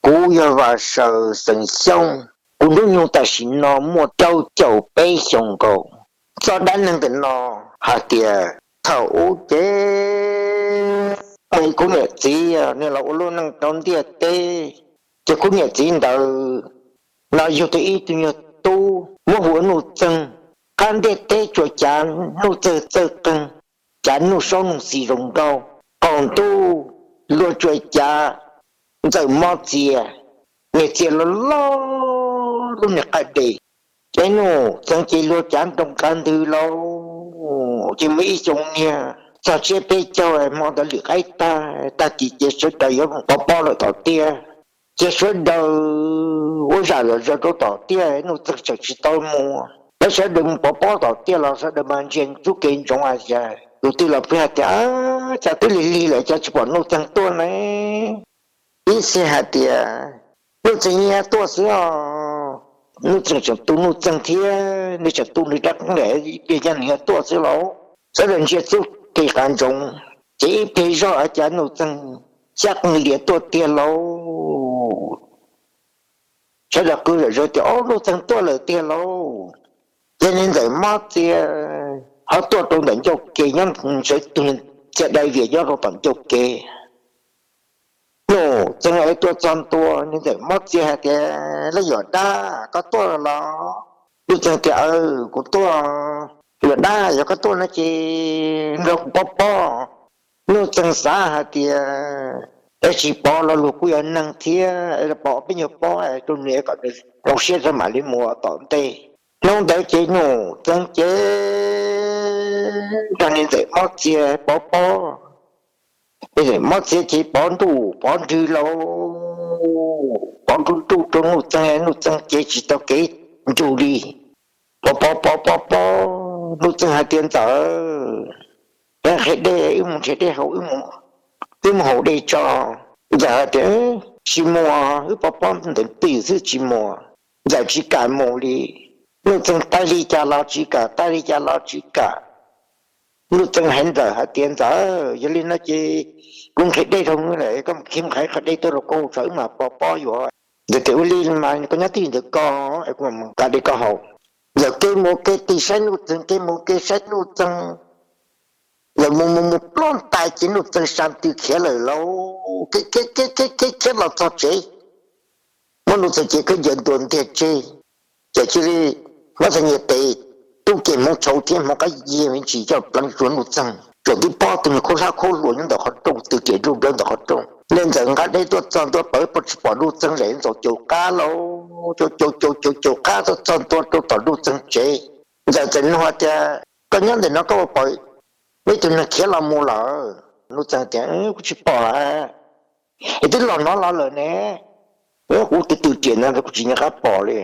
Kuv yog Vam Sawm xeem Xyooj, kuv hnub nyoog tam sim no muaj rau caum peb xyoos nkaus. Txoj dab neeg ntawm no hais tias thaum ub ces kuv niam txiv nws los ua lub neej rau ntiaj teb, ces kuv niam txiv ntawd no yug tau ib tug nyuag tub muab hu ua Nuj Txeeg. Qab ntiaj teb tsuas cav Nuj Txeeg txawj qeeg, cav Nuj Saub Nuj Xis zoo nkauj, qaum ntuj luag tsuas cav Ntxawm Mob Txia, niag txia loj loj lub niag qab de. Ces Nuj Txeeg ces luag cav nroo kav ntwg lauj. Ces muaj ib xyoo niag txog tsiab peb caug hmo ntawd lwm qaib tag, tag kis ces sawv daws yuav pov pob lawm tom tiaj. Ces sawv daws ua zam zom zaws rau tom tiaj, Nuj Txeeg tseem tsis tau mus. Peb sawv daws mus pov pob tom tiaj los sawv daws mas ntsia txoj kev ntsoov a, cas tus twg los pheej hais tias, cas twb lig lig lawm cas tsis pom Nuj Txeeg tuaj ne? Ib txhia hais tias, Nuj Txeeg yeej tuaj xwb os, Nuj Txeeg tseem tu Nuj Txeeg thiab, nws tseem tu nws rab qeej lawm, ib pliag nws yeej tuaj xwb lauj. Sawv daws ntsia txoj kev qav ntsoov, ces ib pliag zoj cas Nuj Txeeg xyab qeej lias tuaj tiag lauj. Sawv daws qw zom zaws tias, Ob, Nuj Txeeg tuaj lawm tiag lauj. Ces niag Ntxawm Mob Txia ho tuaj rau ntawm ncauj ke, nyob ntshav tug txia dai vias nyob rau tom ncauj ke. Nuj Txeeg es tuaj txog ntua, niag Ntxawm Mob Txia hais tias, Leej yawm dab, koj tuaj los? Nuj Txeeg tias, Kuv tuaj. Yawm dab, yog koj tuaj no ces nrog kuv pov pob. Nuj Txeeg xav hais tias, Es tsis pov los luag kuj yog neeg thiab, es pov peb nyuag pob rau nws kom nws zoo siab tso mam li mus tom ntej. Hnub ntawd ces Nuj Txeeg ces nrog niag Ntxawm Mob Txia pov pob. Niag Ntxawm Mob Txia ces pov ntuj pov nrwg lauj, pov nruj nruj rau Nuj Txeeg, Nuj Txeeg ces tsis tau kev nrug li. Pov pov pov pov pov, Nuj Txeeg hais tias, Ntxawm, nqhis dej, wb mus nrhiav dej haus, wb mus haus dej tso. Ntxawm hais tias, Tsis mus, wb pov pob ntawm twj ywm xwb, tsis mus. Ntxawm tsis kam mus li. Nuj Txeeg tab li cas los tsis kam, tab li cas los tsis kam. Nuj Txeeg hais Ntxawm hais tias, Ntxawm, yog li no ces kuv nqhis dej rau lawm, koj mus khi nqhis qhov dej tuaj rau kuv haus tso, wb mam pov pob yuav. Ntxawm tias, Ua li mas koj nyob twj ywm ntawm koj, es kuv mam mus nqa dej koj haus. Ntxawm kev mus kev tig saib Nuj Txeeg, kev mus kev saib Nuj Txeeg. Ntxawm mus mus mus ploj ntais ces Nuj Txeeg sa ntws khiav lawm lauj. Kev kev kev kev khiav los txog tsev, muab Nuj Txeeg cev khaub ncaws ntuas ntiag tseg, ces cia li muab txhais nyias tes tub kiag hmoov tshau thiab hmoov qab yiag me ntsis coj pleev rau Nuj Txeeg. Tsaus ntuj pob tug niag khaub hlab khaub hluas nyob ntawm qhov rooj, tw riam nruj nplawv ntawm qhov rooj. Niag Ntxawm nqa dej tuaj txog ntua pawv pawv tsis pom Nuj Txeeg lawm, Ntxawm caum qab lauj, caum caum caum caum caum qab tuaj txog ntua rau tom Nuj Txeeg tsev. Ntxawm txawm nug tias, Koj nyob ntawm no koj puas pom ib tug neeg khiav los mus lawm? Nuj Txeeg tias, Kuv tsis pom. Es twb los no los lawm ne, kuv twb tw riam no kuv tsis nco qab pom li.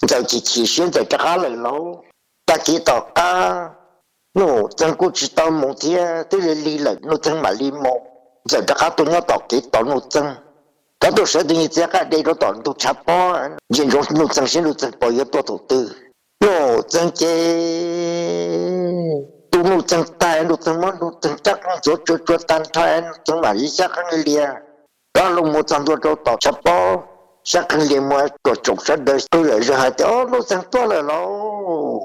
Ntxawm chim chim siab Ntxawm rov qab lawm lauj. Tag kis tom qab, Nuj Txeeg kuj tsis tau mus thiab, twb lig lig lawm Nuj Txeeg mam li mus. Ntxawm rov qab tuaj nyob tom kev tos Nuj Txeeg, rov tuaj sawv tus niag txiv qab de rau tom ntug tshav pob, ntsia ntsoov Nuj Txeeg saib Nuj Txeeg puas yuav tuaj thaum twg. Nuj Txeeg ces tu Nuj Txeeg tag, Nuj Txeeg muab Nuj Txeeg rab qeej ntxuav tsuag tsuag tag nrho, Nuj Txeeg mam li xyab qeej lias rov los mus txog ntua rau tom tshav pob, xyab qeej lias mus tsuam tsoom sawv daws qw zom zaws hais tias, Ob, Nuj Txeeg tuaj lawm lauj.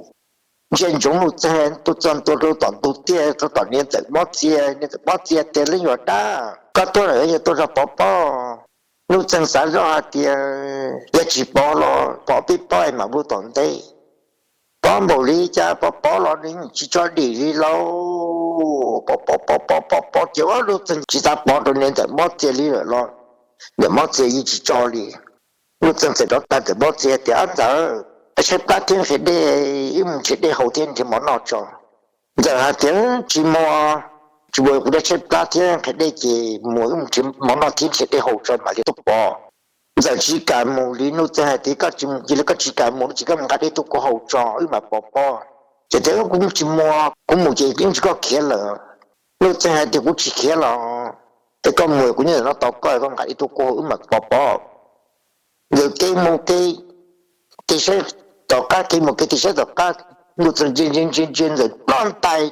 Ntsia ntsoov Nuj Txeeg tuaj txog ntua rau tom ntug tiaj, rau tom niag Ntxawm Mob Txia. Niag Ntxawm Mob Txia tias, Leej yawm dab, koj tuaj lawm, yog tuaj zog pov pob? Nuj Txeeg xav zoj hais tias, Yog tsis pov los pov peb pob es mam mus tom ntej. Pob npaum li cas pov pov los nws tsis tso dim li lauj. Pov pov pov pov pov pov ces Nuj Txeeg tsis xav pov rau niag Ntxawm Mob Txia li lawm los, Ntxawm Mob Txia yeej tsis tso li. Nuj Txeeg txawm rov tag Ntxawm Mob Txia tias, Ob Ntxawm, peb tshaib plab thiab nqhis dej, wb mus nrhiav dej haus thiab nrhiav mov noj tso. Ntxawm hais tias, Tsis mus, tsis mus, kuv tshaib plab thiab nqhis dej ces mus wb mus nrhiav mov noj thiab nrhiav dej haus tso mam li tuaj pov. Ntxawm tsis kam mus li. Nuj Txeeg hais tias, Koj tsis mus cia li, koj tsis kam mus no ces koj mus nqa dej tuaj kuv haus tso wb mam pov pob. Ces tias, Kuv tsis mus, kuv mus ces yeej tsis koj khiav lawm. Nuj Txeeg hais tias, Kuv tsis khiav los, ces koj mus, kuv nyob ntawm no tos koj, koj nqa dej tuaj kuv haus wb mam pov pob. Ntxawm kev mus kev tig saib tom qab, kev mus kev tig saib tom qab, Nuj Txeeg ntsia ntsia ntsia ntsia Ntxawm ploj ntais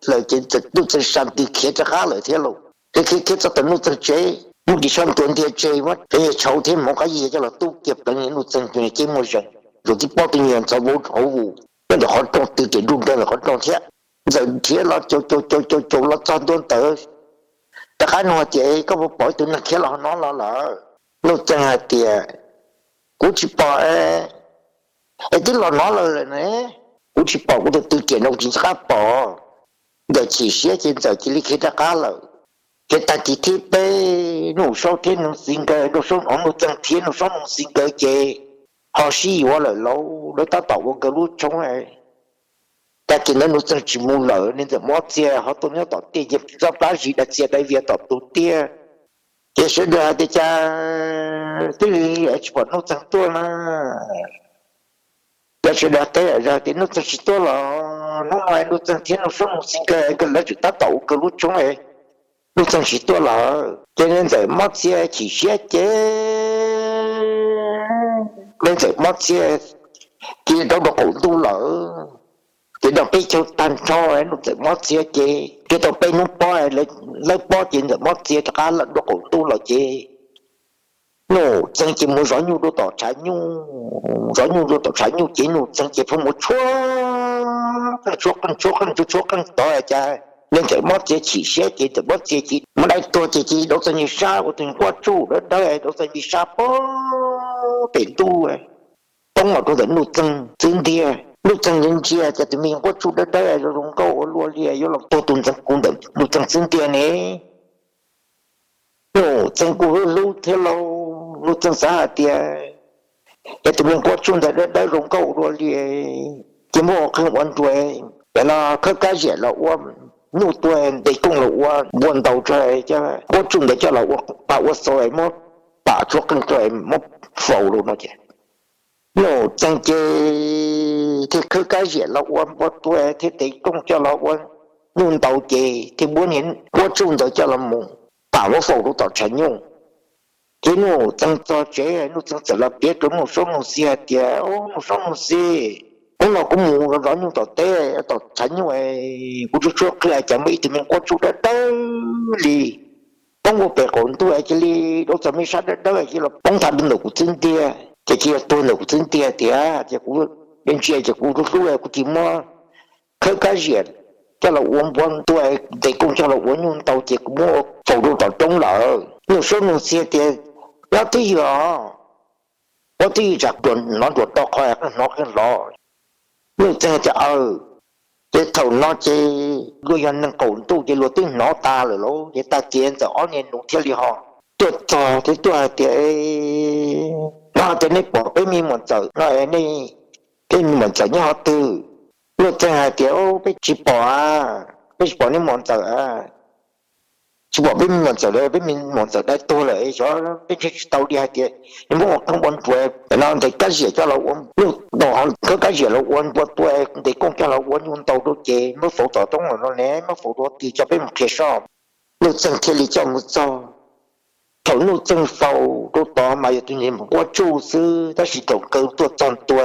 lawm ces Nuj Txeeg sa ntws khiav rov qab lawm thiab lauj. Khiav khiav khiav txog tom Nuj Txeeg tsev, Muab ris tsho ntuav ntiag tseg, muab tsev yawg tshauv thiab hmoov qab yias coj los tub kiag pleev Nuj Txeeg tus niag cev muag zees, tus tib pob tib nyuag ntxhov vauv hauv vus, nyob ntawm qhov rooj, tw ris nruj nrog ntawm qhov rooj thiab. Ntxawm nrhiav los caum caum caum caum caum los txog ntua ntawd, rov qab nug tias, Koj puas pom ib tug neeg khiav los hauv no los lawm? Nuj Txeeg hais tias, Kuv tsis pom. Es twb los no lawm lawm ne. Kuv tsis pom, kuv tus tw riam no kuv tsis nco qab pom. Ntxawm chim siab ces Ntxawm cia li khiav rov qab lawm. Khiav tag kis thib peb, Nuj Saub thiab Nuj Xis nkawd, Nuj Saub, Nuj Txeeg thiab Nuj Saub Nuj Xis nkawd ces ho sib yuav lawm lauj, lawv tab tom ua nkawd lub tshoob. Tag kis ntawd Nuj Txeeg tsis mus lawm, niag Ntxawm Mob Txia ho tuaj nyob tom tiaj, nce tsob plab zis dai txia dai vias tom tus tiaj. Ces sawv daws hais tias, Cas twb tsis pom Nuj Txeeg tuaj na? Ces sawv daws teb zog tias, Nuj Txeeg tsis tuaj los? Hnub no Nuj Txeeg thiab Nuj Saub Nuj Xis nkawd, nkawd lawv tseem tab tom ua nkawd lub tshoob, Nuj Txeeg tsis tuaj los? Ces niag Ntxawm Mob Txia chim siab ces niag Ntxawm Mob Txia cia li rau rau qaum ntuj lawm. Ces dog peb caug tag nrho, Nuj Ntxawm Mob Txia ces cia tau peb hnub pob, lawv pob ces Ntxawm Mob Txia rov qab rau qaum ntuj lawm ces Nuj Txeeg ces mus zov nyuj rau tom tshav nyuj, zov nyuj rau tom tshav nyuj ces Nuj Txeeg ces pheej mus tshuab qeej tshuab qeej tshuab qeej tshuab qeej tod. Cas niag Ntxawm Mob Txia chim siab ces Ntxawm Mob Txia ces muab dai tuag ces cia li rau txog nce sab ua tus quaj tsuj dawb dawb rau txog nce sab pem ntuj, poob los rau ntawm Nuj Txeeg txwb ntiag. Nuj Txeeg ntsia ntsia cas tus me quaj tsuj dawb dawb zoo zoo nkauj ua luaj li yuav los tuag tus ntxeev kuv ntawm Nuj Txeeg txwb ntiag ne. Nuj Txeeg kuj hlub hlub thiab lauj, Nuj Txeeg xav hais tias, Yog tus me quaj tsuj ntawd dawb dawb zoo nkauj ua luaj li, ces muab ua qeej ua nruas, tam no khawb kab ziam los ua nyuj tuag, ntes kooj los ua npua ntaus tso, coj quaj tsuj ntawd coj los ua pa ua xov, muab pam tshuab qeej tso, muab faus lawm no ces Nuj Txeeg ces thiaj khawb kab ziam los ua npua tuag thiab ntes kooj coj los ua nyuj ntaus ces thiaj muab niag quaj tsuj ntawd coj los mus pam muab faus rau tom tshav nyuj. Ces Nuj Txeeg txog tsev, Nuj Txeeg txawm los piav rau Nuj Saub Nuj Xis hais tias, Nuj Saub Nuj Xis, hnub no kuv mus zov nyuj tom teb tom tshav nyuj, kuv tshuab tshuab qeej cas muaj ib tug me quaj tsuj dawb dawb li poob ua pem qaum ntuj, cia li rau txog me sab dawb dawb cia li los poob thav ntawm kuv txwb ntiag, ces cia li tuag ntawm kuv txwb ntiag tiag. Ces kuv ntsia ces kuv hlub hlub kuv cia li muab khawb kab ziam coj los ua npua tuag, ntes kooj coj los ua nyuj ntaus ces kuv muab faus rau tom roob lawm. Nuj Saub Nuj Xis tias, Nyob twj ywm os, nyob twj ywm tsam hnov nruas to qhov hnov qeej los. Nuj Txeeg tias, Aw, ces thaum no ces luag yog neeg qaum ntuj ces luag twb hnov tas lawm lauj. Ces tag kis Ntxawm ob niag nus thiaj li ho tuaj txog thiab tuaj hais tias, Hnov tias nej pom peb me muam Ntxawm no, nej, peb me muam Ntxawm nyob qhov twg? Nuj Txeeg hais tias, Peb tsis pom, peb tsis pom nej muam Ntxawm, tsis pom peb me muam Ntxawm lawm, peb me muam Ntxawm dai tuag lawm, xyov peb nrhiav tsis tau li. Hais tias, Nws muab ua qeej ua nruas no, ntes kab ziam coj los ua nyuj ntaus, khawb kab ziam los ua npua tuag, ntes kooj coj los ua nyuj ntaus rau ces muab faus tom roob lawm no ne, muab faus rau twg coj peb mus qhia soj. Nuj Txeeg thiaj li coj mus txog. Thaum Nuj Txeeg faus rau tod mas yog tus niag quaj tsuj xwb, tab sis thaum nkawd tuaj txog ntua,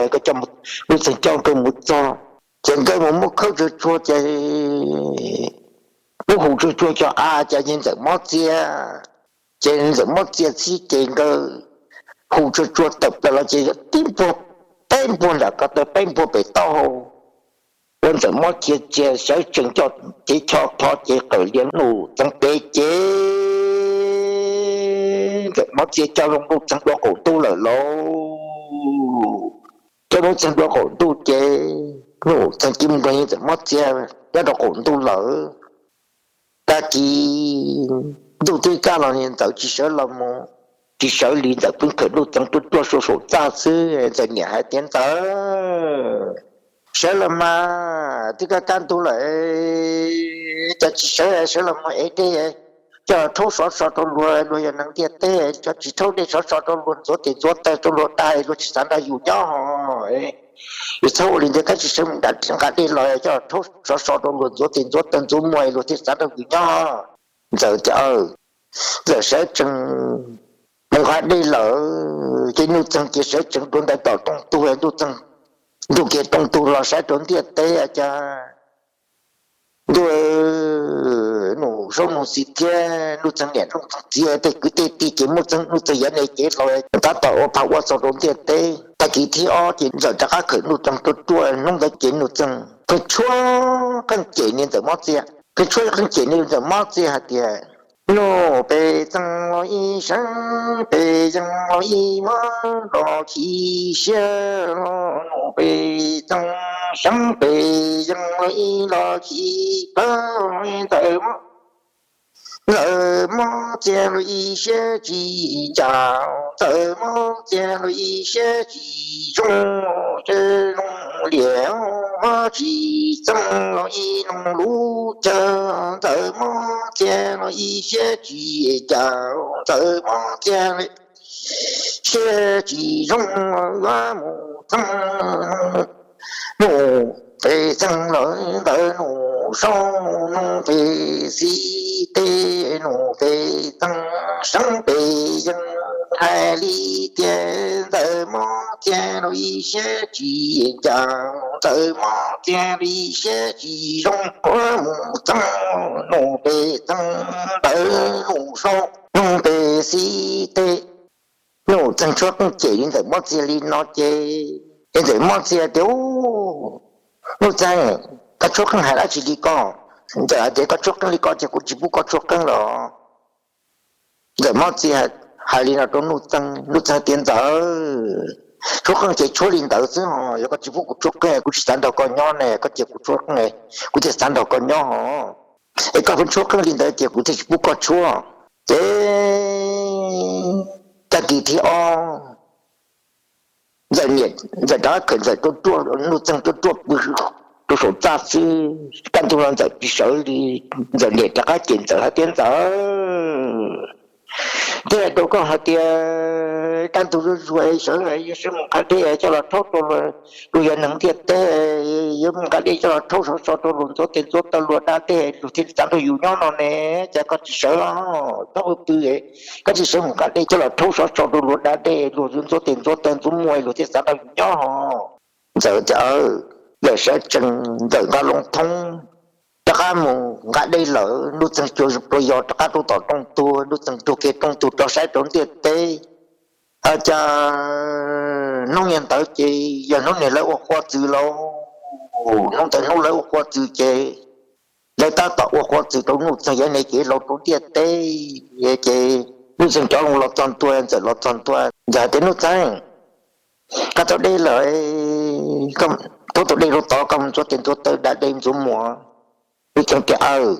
Nuj Txeeg coj nkawd mus txog, ces nkawd mus muab khawb tsuag tsuag ces muab hu tsuag tsuag cov av cas yog Ntxawm Mob Txia. Ces Ntxawm Mob Txia txib ces nkawd hu tsuag tsuag tawm plaws los ces yog tib npuag, peb npuag nram ko taw, peb npuag pem taub hau, ua Ntxawm Mob Txia sawv tsees coj cev cho tho ces qawm lias Nuj Txeeg pem ces Ntxawm Mob Txia coj Nuj Txeeg dua qaum ntuj lawm lauj. Coj Nuj Txeeg dua qaum ntuj ces Nuj Txeeg cia mus nrog Ntxawm Mob Txia nyob rau qaum ntuj lawm. Tag kis ntuj twb kaj los Ntxawm tsis sawv los mus, tsis sawv li, Ntxawm pheej khawm Nuj Txeeg tuaj tuaj saum txaj xwb. Ntxawm niam hais tias, Ntxawm, sawv los mas, twb kaj kaj ntug lawm, cas tsis sawv, sawv los mus ev dej coj rhaub sov so rau luag, luag yog neeg ntiaj teb, cov tsis rhaub dej sov so rau luag, ntxuav tes ntxuav taw rau luag dai, luag tsis xav nrog yus nyob. Yus txhob ua li ntawd, koj tsis sawv mus nqa dej los coj rhaub sov so rau luag, ntxuav tes ntxuav taw ntxuav muag luag thiaj xav nrog yus nyob. Ntxawm tias, Ntxawm sawv tsees mus nqa dej lawm. Ces Nuj Txeeg ces sawv tsees dua ntais tom rooj tug, Nuj Txeeg ntuj kiag rooj tug los saib rau ntiaj teb cas ntuj, Nuj Zaub Nug Xis thiab Nuj Txeeg niam Nuj Txeeg txiv tej kwv tej tij ces muaj Nuj Txeeg yav neeg kev laus tab tom ua phav ua txog rau ntiaj teb. Tag kis thib ob ces Ntxawm rov qab khawm Nuj Txeeg tuaj ruaj. Hnub ntawd ces Nuj Txeeg pheej tshuab qeej cem niag Ntxawm Mob Txiag, pheej tshuab qeej cem niag Ntxawm Mob Txiag hais tias, Nuj Pej Txeeg los ib seeb, Pej Yeeb los ib muab los khi siab los, Nuj Pej Txeeg seeb, Pej Yeeb los ib los khi pawg Ntxawm Mob, Ntxawm Mob Txiag los ib siab tsis ncaus, Ntxawm Mob Txiag los ib siab tsis zoo, tsis zoo liam, Mob Tsis Txeeg los ib noo lub chaw, Ntxawm Mob Txiag los ib siab tsis ncaus, Ntxawm Mob Txiag siab tsis zoo, yuav mus txeeb Nuj Pej Txeeg lawm ntawd Nuj Sau, Nuj Pej Xib Teb, Nuj Pej Txeeg seeb, Pej Yeeb hais li tias, Ntxawm Mob Txiag los ib siab tsis ncaus, Ntxawm Mob Txiag los ib siab tsis zoo, yuav mus txeeb Nuj Pej Txeeg ntawd Nuj Sau, Nuj Pej Xib Teb. Nuj Txeeg tshuab qeej cem li Ntxawm Mob Txiag li no ces, ces Ntxawm Mob Txiag tias, Nuj Txeeg, koj tshuab qeej hais dab tsi li ko? Ntxawm hais tias, Koj tshuab qeej li ko ces kuv tsis pub koj tshuab qeej los. Ntxawm Mob Txiag hais li no rau Nuj Txeeg, Nuj Txeeg tias, Ntxawm, tshuab qeej ces tshuab li ntawd xwb ho, yog koj tsis pub kuv tshuab qeej kuv tsis xav nrog koj nyob ne, koj cia kuv tshuab qeej, kuv thiaj xav nrog koj nyob ho. Es koj pheej tshuab qeej li ntawd ces kuv thiaj tsis pub koj tshuab. Ces tag kis thib ob, Ntxawm niam, Ntxawm rov qab khawm Ntxawm tuaj ruaj, Nuj Txeeg tuaj ruaj pw rau saum txaj xwb, kaj ntug los Ntxawm tsis sawv li. Ntxawm niam rov qab cem Ntxawm hais tias, Ntxawm, twb hais rau koj hais tias kaj ntug zuj zus sawv yuav sawv mus nqa dej coj los rhaub rau luag, luag yog neeg ntiaj teb, yuav mus nqa dej coj los rhaub sov so rau luag ntxuav tes ntxuav taw luag da dej luag thiaj txav nrog yus nyob no ne, cas koj tsis sawv los nyob pw pw, koj tsis sawv mus nqa dej coj los rhaub sov so rau luag da dej luag ntxuav tes ntxuav taw ntxuav muag luag thiaj txav nrog yus nyob ho. Ntxawm tias, Ntxawm sawv tsees, Ntxawm nqa loo thoob rov qab mus nqa dej lawm. Nuj Txeeg cuag pluas yos rov qab rau tom rooj tuag, Nuj Txeeg rug kiag rooj tuag rov saib rau ntiaj teb. Hais cas hnub niag ntawd ces yog hnub niag lawv ua qua txwv lauj. Hnub ntawd hnub lawv ua qua txwv ces lawv tab tom ua qua txwv rau Nuj Txeeg yav neeg kev laus rau ntiaj teb. Ces Nuj Txeeg rov loo los txog ntua, Ntxawm los txog ntua, Ntxawm hais tias, Nuj Txeeg, koj tau dej lawm, thauj tau dej rau tod, koj mus ntxuav tes ntxuav taw da dej ntxuav muag. Nuj Txeeg tias, Aws,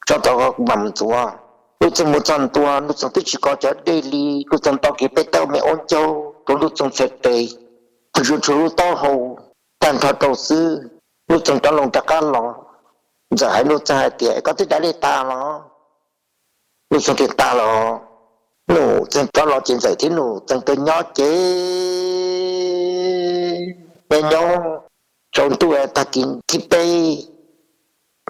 tso tod kuv mam mus ntxuav. Nuj Txeeg mus txog ntua, Nuj Txeeg twb tsis kov cov dej li, Nuj Txeeg nto kiag peb tawb me aub ncaug rau Nuj Txeeg txhais tes, tsuag tsuag lub taub hau tag nrho rau xwb. Nuj Txeeg rov loo rov qab los, Ntxawm hais Nuj Txeeg hais tias, Koj twb da dej tag los? Nuj Txeeg tias, Tag los. Nuj Txeeg rov los ces Ntxawm thiab Nuj Txeeg tuaj nyob ces nyob nyob tsaus ntuj tag kis thib peb,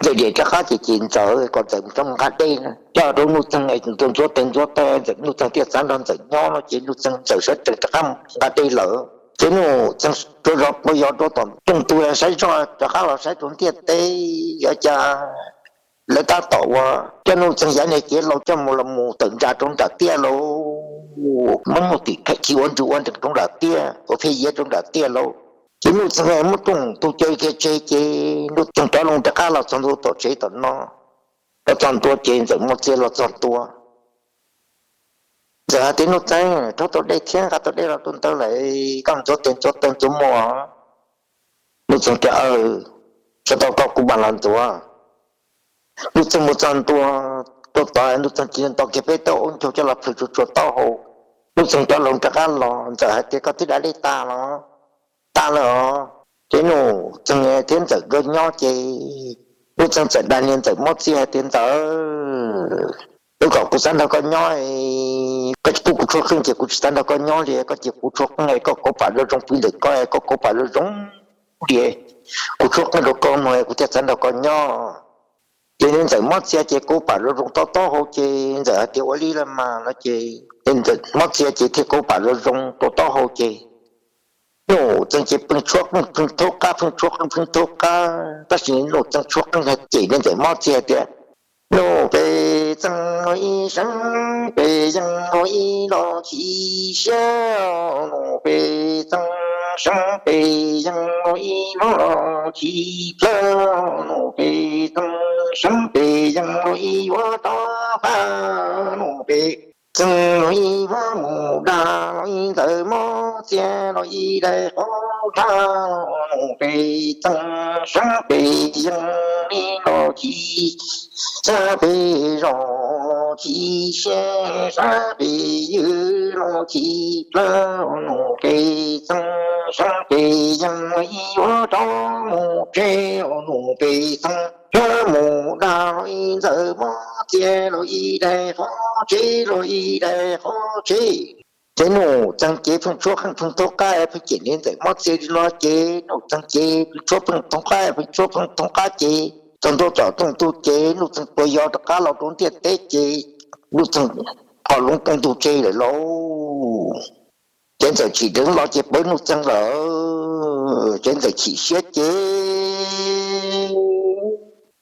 Ntxawm niam rov qab ces ces Ntxawm kom Ntxawm mus rau nqa dej na, coj rau Nuj Txeeg ntxuav ntxuav tes ntxuav taw, Nuj Txeeg thiaj txav nrog Ntxawm nyob no ces Nuj Txeeg, Ntxawm sawv tsees rov qab mus nqa dej lawm. Ces Nuj Txeeg rov zov plua yos rau tom rooj tuag saib zoj, rov qab los saib rau ntiaj teb, yog cas lawv tab tom ua coj Nuj Txeeg yav neeg kev laus coj mus los mus tawm ntsa rau nram tiaj lauj. Muab nyuj tim khi ua nrws ua nrees rau nram tiaj, ua phiaj yiav rau nram tiaj lauj. Ces Nuj Txeeg muab rooj tus caw kiag tseg ces Nuj Txeeg rov loo rov qab los txog ntua tom tsev tom no. Los txog ntua ces Ntxawm Mob Txiag los txog ntua. Ntxawm hais tias, Nuj Txeeg, rhaub tau dej thiab nqa tau dej los rau ntawd lawm, koj ntxuav tes ntxuav taw ntxuav muag. Nuj Txeeg tias, Aws, tso tau koj kuv mam los ntxuav. Nuj Txeeg mus txog ntua rau tod, Nuj Txeeg cia li nto kiag peb tawb aub ncaug coj los plhws tsuag tsuag taub hau. Nuj Txeeg rov loo rov qab los, Ntxawm hais tias, Koj twb da dej tag los? Tag lawm os. Ces Nuj Txeeg thiab Ntxawm nkawd nyob ces Nuj Txeeg txawm dag niag Ntxawm Mob Txiag hais tias, Ntxawm, wb kom kuv xav nrog koj nyob, koj tsis pub kuv tshuab qeej ces kuv tsis xav nrog koj nyob li, koj cia kuv tshuab qeej, koj kauv pam zoo zoo pw ntawm koj, koj kauv pam zoo zoo li, kuv tshuab qeej rau koj no kuv thiaj xav nrog koj nyob. Ces niag Ntxawm Mob Txiag ces kauv pam zoo zoo taub taub hau ces Ntxawm hais tias, Ua li los mas no ces Ntxawm Mob Txiag ces thiaj kauv pam zoo zoo rau taub hau ces Nuj Txeeg ces pheej tshuab qeej pheej thaub qab, pheej tshuab qeej pheej thaub qab, tab sis Nuj Txeeg tshuab qeej cem niag Ntxawm Mob Txiag hais tias, Nub peb txeeb los ib seeb peb yeeb los ib los chim siab, nub peb txeeb seeb peb yeeb los ib los chim plawg, nub peb txeeb seeb peb yeeb los ib yuav rov qab, nub peb txeeb los ib yuav mus dag los ib ntxawm mob txias los ib daim qhov tshaj, nub peb txeeb seeb peb yeeb li los chim sab peb zos chim siab, sab peb ywg los chim plawg, nub peb txeeb seeb peb yeeb los ib yuav rov mus tsev, nub peb txeeb yuav mus dag los ib ntxawm mob txias los ib daim qhov tsheb los ib daim qhov tsheb. Ces Nuj Txeeg ces pheej tshuab pheej pheej thoob qab pheej cem niag ntxawm mob txias li no ces Nuj Txeeg ces pheej tshuab pheej thoob qab pheej tshuab pheej thoob qab ces txog ntua tom rooj ntuj ces Nuj Txeeg tuag yos rov qab los rau ntiaj teb ces Nuj Txeeg ho loo rooj ntuj tseg lawm lauj. Ces ntxawm tsim dheev los ces pom Nuj Txeeg lawm ces ntxawm chim siab ces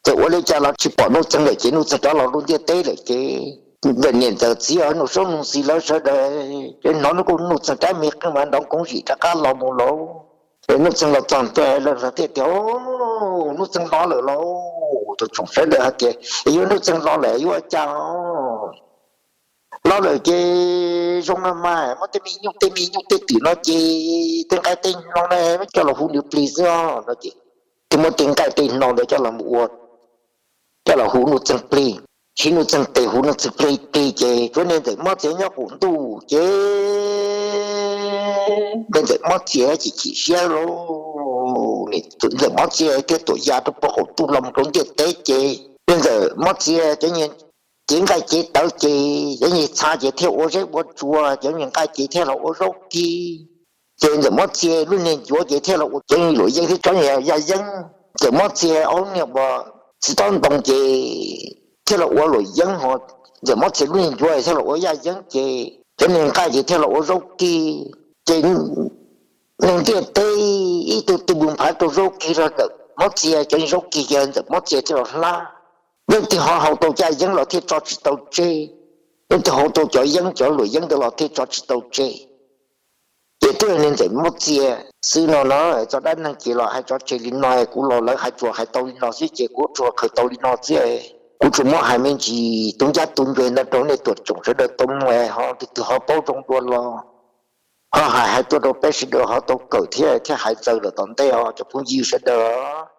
txawm ua li cas los tsis pom Nuj Txeeg lawm ces Nuj Txeeg rov los rau ntiaj teb lawm ces ntxawm niam ntxawm txiv Nuj Saub Nuj Xis lawv sawv daws ces hnov Nuj Txeeg rab me qeej mas nrov koov zim rov qab los mus lauj. Ces Nuj Txeeg los txog ntua lawv thiaj tias, Nuj Txeeg los lawm lauj. Tus tsoom sawv daws hais tias, Yuav Nuj Txeeg los lawm yuav ua cas? Los lawm ces zoo no mas muab tej me nyuj tej me nyuj tej twm no ces tej nqaij tej hno no muab coj los hu nws plig xwb os no ces thiaj muab tej nqaij tej hno ntawd coj los ua, coj los hu Nuj Txeeg plig. Ces Nuj Txeeg tes hu Nuj Txeeg plig plig ces tsuav niag ntxawm mob txias nyob qaum ntuj ces niag ntxawm mob txias chim chim siab lauj. Ntxawm mob txias thiaj tuam ya rau puag qaum ntuj los mus rau ntiaj teb ces niag ntxawm mob txias cov niag cev nqaij cev tawv ces cov niag txha ces thiaj ua zeb ua tsua, cov niag nqaij ces thiaj los ua zaub kig. Ces ntxawm mob txias lub niag ncuav ces thiaj los ua cov luam yeeb thiab tsob niag yaj yeeb. Ntxawm mob txias ob niag ua txiv taub ntoo ces thiaj los ua luam yeeb ho, ntxawm mob txias lub niag ncuav thiaj los ua yaj yeeb ces cov niag nqaij ces thiaj los ua zaub kig. Ces neeg ntiaj teb ib tug twb mus nphav rau zaub kig rau ntxawm mob txias, cov niag zaub kig ces ntxawm mob txias thiaj los hlab. Leej twg ho haus tau yaj yeeb los thiaj tso tsis tau tseg, leej twg haus tau cov yeeb cov luam yeeb ntawd los thiaj tso tsis tau tseg. Ces twb yog niag ntxawm mob txias xwb no no, txog dab neeg ces los hais tso tseg li no, kuv los lawv hais tsuas hais tau li no xwb ces kuv tsuas khaws tau li no xwb. Kuv tsuas muab hais me ntsis tu ncaj tu ncua ntawd rau nej tuam tsoom sawv daws tau mloog, ho leej twg ho paub zoo dua los ho hais hais tuaj rau peb sawv daws ho tau kawm thiab thiaj hais txaus lawm tom ntej os cov phooj ywg sawv daws.